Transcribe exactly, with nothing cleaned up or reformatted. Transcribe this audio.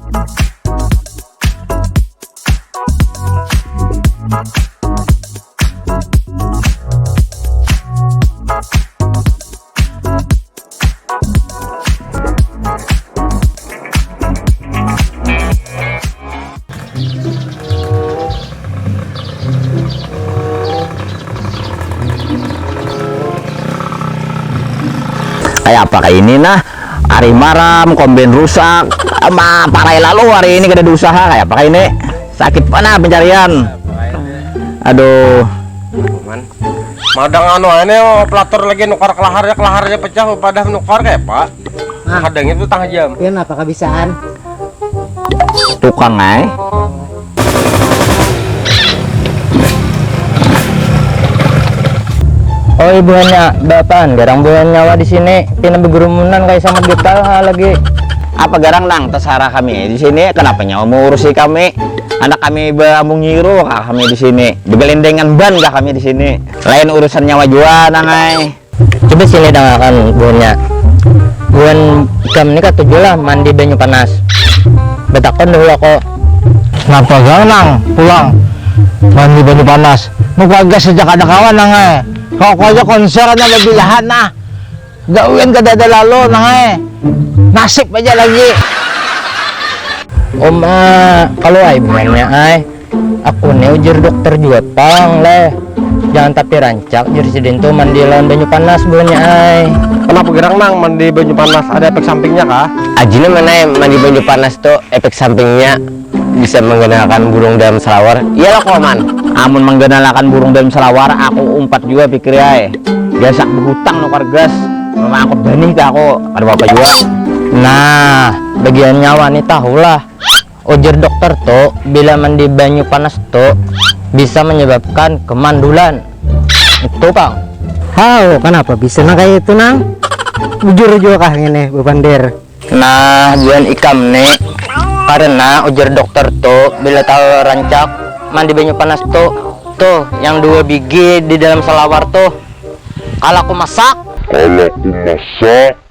Kayak apa kayak ini nah, hari maram komben rusak, ama parai lalu hari ini kada ada usaha, kayak apa kayak ini, sakit panah pencarian. Aduh. Madang anu ini pelatur lagi nukar kelaharnya, kelaharnya pecah padah nukar kayak apa? Nah, kadang itu tengah jam. Pian apa kabisaan? Tukang ai. Oi buhannya, bapaan garang buhan nyawa di sini? Pina begerumunan kayak sama getal ha lagi. Apa garang nang, terserah kami di sini. Kenapa nyawa mengurusi kami? Anak kami bamungiru kah kami di sini? Begelendengan ban kah kami di sini? Lain urusan nyawa jua nang ai. Coba sini dangakan buhannya. Buhan ikam ni katuju lah mandi banyu panas. Batakon dahulu aku. Napa ganang pulang mandi banyu panas? Muka gas sejak ada kawan nang ai. Kau aku aja konser ada babilahan nah. Gawian kada ada lalu nang ai. Nasib aja lagi. Oma, kalau ai buhannya ai. Aku ni ujar dokter jua pang leh. Jangan tapi rancak ujar sidin tu mandi lawan banyu panas buhannya ai. Kenapa gerang nang mandi banyu panas, ada efek sampingnya kah? Ajina mana ai mandi banyu panas tu efek sampingnya bisa menggenalkan burung dalam selawar. Iyalah koman. Amun menggenalakan burung dalam selawar aku umpat jua pikir ai. Gasak behutang nukar gas. Memang aku bani ke aku ada apa jua. Nah, bagian nyawa ni tahulah. Ujar dokter tu, bila mandi banyu panas tu bisa menyebabkan kemandulan. Itu pang. Hau, kenapa bisa nang kayak itu nang? Bujur juga kah ini bepandir? Nah, buhan ikam nih. Karena ujar dokter tu, bila tahu rancak mandi banyu panas tu, tuh yang dua bigi di dalam selawar tuh, kalau aku masak. Kalau aku masak.